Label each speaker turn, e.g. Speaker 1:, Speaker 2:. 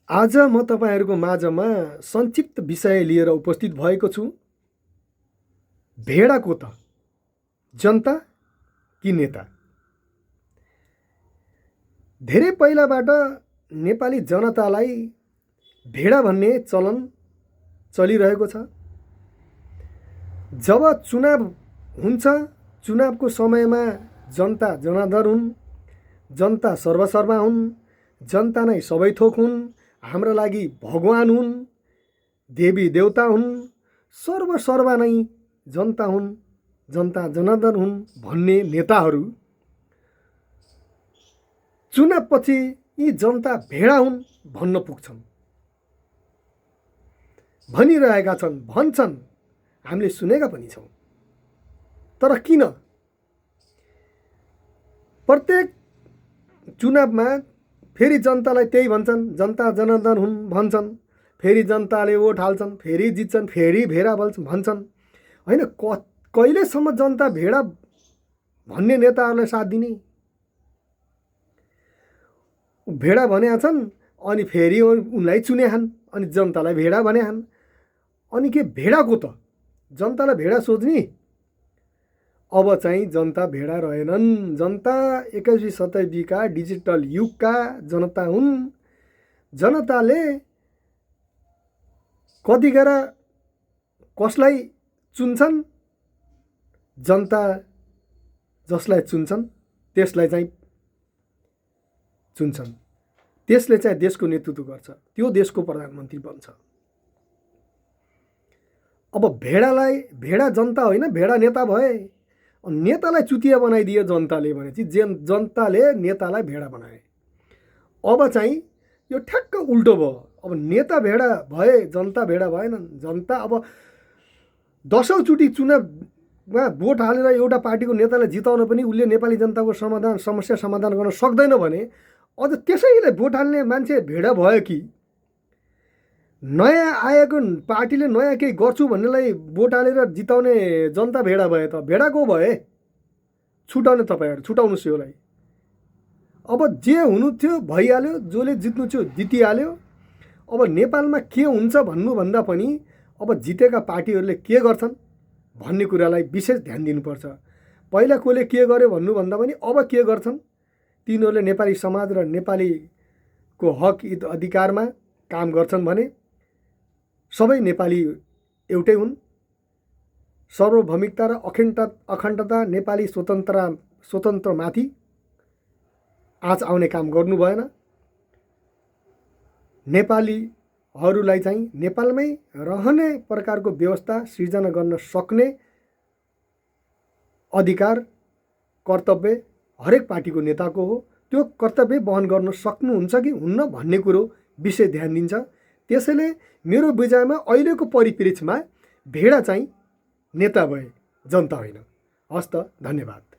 Speaker 1: आज म तपाईहरूको माझमा संक्षिप्त विषय लिएर उपस्थित भएको छु। भेडाको त जनता कि नेता? धेरै पहिलाबाट नेपाली जनतालाई भेडा भन्ने चलन चलिरहेको छ। जब चुनाव हुन्छ, चुनावको समयमा जनता जनार्दन हुन्, जनता सर्वसर्वा हुन्, जनता नै सबै थोक हुन्, हाम्रो लागि भगवान हुन्, देवी देवता हुन्, सर्वसर्वा नै जनता हुन्, जनता जनार्दन हुन् भन्ने नेताहरू चुनावपछि यी जनता भेडा हुन् भन्न पुग्छन्, भनिरहेका छन्, भन्छन्, हामीले सुनेका पनि छौँ। तर किन प्रत्येक चुनावमा फेरि जनतालाई त्यही भन्छन्, जनता जनार्दन हुन् भन्छन्, फेरि जनताले वोट हाल्छन्, फेरि जित्छन्, फेरि भेडा भन्छन्। होइन, कहिलेसम्म जनता भेडा भन्ने नेताहरूलाई साथ दिने? भेडा भनेका छन् अनि फेरि उनलाई चुने हान्, अनि जनतालाई भेडा भने हान्। अनि के भेडाको त जनतालाई भेडा सोच्ने? अब चाहिँ जनता भेडा रहेनन्। जनता 21वीं शताब्दीका डिजिटल युगका जनता हुन्। जनताले कतिखेर कसलाई चुन्छन्? जनता जसलाई चुन्छन् त्यसलाई चाहिँ चुन्छन्, त्यसले चाहिँ देशको नेतृत्व गर्छ, त्यो देशको प्रधानमन्त्री बन्छ। अब भेडा जनता होइन, भेडा नेता भए। नेतालाई चुतिया बनाइदियो जनताले भनेपछि जनताले नेतालाई भेडा बनाए। अब चाहिँ यो ठ्याक्क उल्टो भयो। अब नेता भेडा भए, जनता भेडा भएनन्। जनता अब 10औं चोटि चुनावमा भोट हालेर एउटा पार्टीको नेतालाई जिताउन पनि उसले नेपाली जनताको समस्या समाधान गर्न सक्दैन भने अझ त्यसैले भोट हाल्ने मान्छे भेडा भयो कि नयाँ आएको पार्टीले नयाँ केही गर्छु भन्नेलाई भोट हालेर जिताउने जनता भेडा भए त भेडा को भए? छुटाउने तपाईँहरू, छुटाउनुहोस् यसलाई। अब जे हुनु थियो भइहाल्यो, जसले जित्नु थियो जितिहाल्यो। अब नेपालमा के हुन्छ भन्नुभन्दा पनि अब जितेका पार्टीहरूले के गर्छन् भन्ने कुरालाई विशेष ध्यान दिनुपर्छ। पहिला कसले के गर्यो भन्नुभन्दा पनि अब के गर्छन्, तिनीहरूले नेपाली समाज र नेपालीको हक अधिकारमा काम गर्छन् भने सबै नेपाली एउटै हुन्। सार्वभौमिकता र अखण्डता नेपाली स्वतन्त्रमाथि आँच आउने काम गर्नु भएन। नेपालीहरूलाई चाहिँ नेपालमै रहने प्रकारको व्यवस्था सृजना गर्न सक्ने अधिकार, कर्तव्य हरेक पार्टीको नेताको हो। त्यो कर्तव्य वहन गर्न सक्नुहुन्छ कि हुन्न भन्ने कुरो विशेष ध्यान दिन्छ। त्यसैले मेरो विचारमा अहिलेको परिप्रेक्ष्यमा भेडा चाहिँ नेता भए, जनता होइन। हस्त, धन्यवाद।